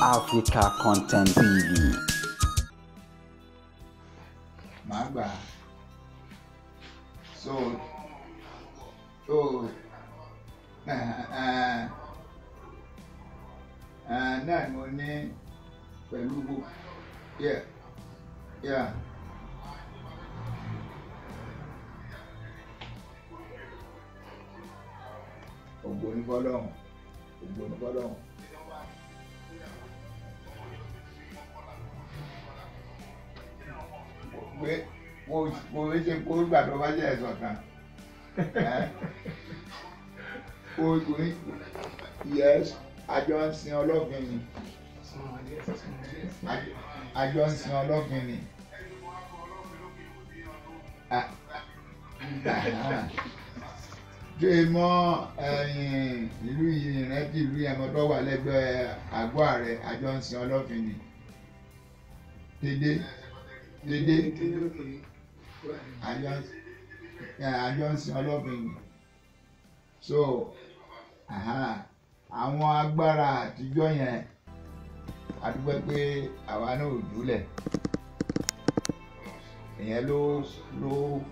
Africa Content TV. Màá gbà á. So so náà ni mo ní pẹ̀lú gbogbo, yeah. Ògo ni fọ́lọ́run, ògo ni fọ́lọ́run. Pé mo ṣe kó gbà tó bá jẹ́ ẹ̀sọ̀ kan. Yes, àjọ ń sin ọlọ́fin ni. Àjọ ń sin ọlọ́fin ni. Ṣé mọ ẹ̀yìn ìlú yìí ìrántí ìlú yẹn mọ́ tó wà lẹ́gbẹ̀ẹ́ àgọ́ ààrẹ, àjọ ń sin ọlọ́fin ni. Dédé dédé àjọ ń sin ọlọ́fin ni. So àwọn agbára àtijọ́ yẹn a dúpẹ́ pé àwa náà ò jùlẹ̀. Ìyẹn ló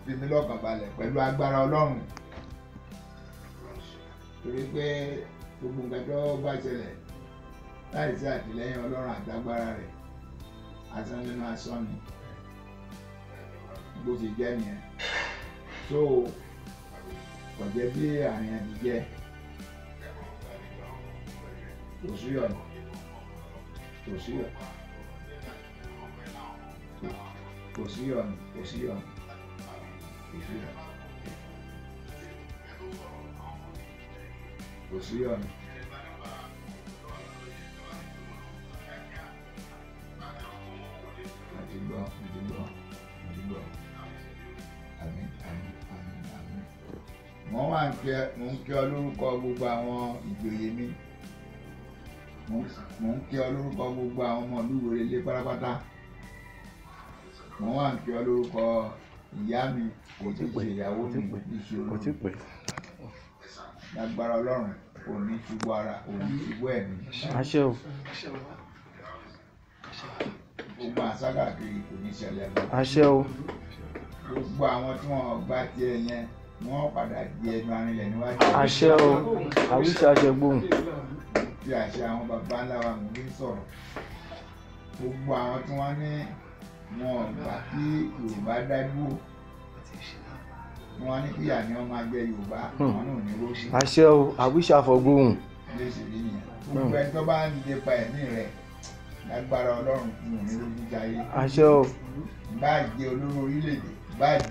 fi mí lọ́kàn balẹ̀ pẹ̀lú agbára Ọlọ́run. Torí pé gbogbo nǹkan tó bá ṣẹlẹ̀ láìsí àtìlẹ́yìn Ọlọ́run àti agbára rẹ̀, asán nínú asán ni. Bó ṣe jẹ́ nìyẹn. So kò jẹ́ bí àárín àti jẹ́. Kò sí ọ̀nà. Kò sí ọ̀nà. Kò sí ọ̀nà. Kò sí ọ̀nà. Kò sí ọ̀nà. Kò sí ọ̀nà. Àti gbọ́, àti gbọ́, àti gbọ́. Àmín, àmín, àmín, àmín. Mo wà ń kí ẹ, mo ń kí ọ lórúkọ gbogbo àwọn ìjòyè mi. Mo ń kí ọ lórúkọ gbogbo àwọn ọmọ ìlú Ìwéré pátápátá. Mo wà ń kí ọ lórúkọ ìyá mi, kò tí ì ṣe ìyàwó mi, ní ṣe olórí. Lágbára Ọlọ́run, kò ní ṣubú ara, kò ní ṣubú ẹ̀mí. Àṣẹ o. Gbogbo àṣàkàkiri kò ní ṣẹlẹ̀ lọ. Àṣẹ o. Gbogbo àwọn tí wọ́n gbá tiẹ̀ yẹn, wọ́n padà di ẹnu arinlẹ̀ níwájú. Àṣẹ o. Àwíṣe àṣẹ gbóhùn. Fi àṣẹ àwọn baba ńlá wa mò ń sọ̀rọ̀. Gbogbo àwọn tí wọ́n ní wọn gbà kí Yorùbá dá dúró. Wọ́n ní kíyà ni wọ́n máa jẹ Yorùbá, àwọn náà ò ní róṣì. Àṣẹ o, àwíṣe àfọ̀gbóhùn. Lè ṣe rí nìyẹn. Gbogbo ẹni tó bá ń lépa ẹ̀mí rẹ̀ lágbára Ọlọ́run kò ní rójú jayé. Àṣẹ o. Bá jẹ olórí orílẹ̀-èdè, bá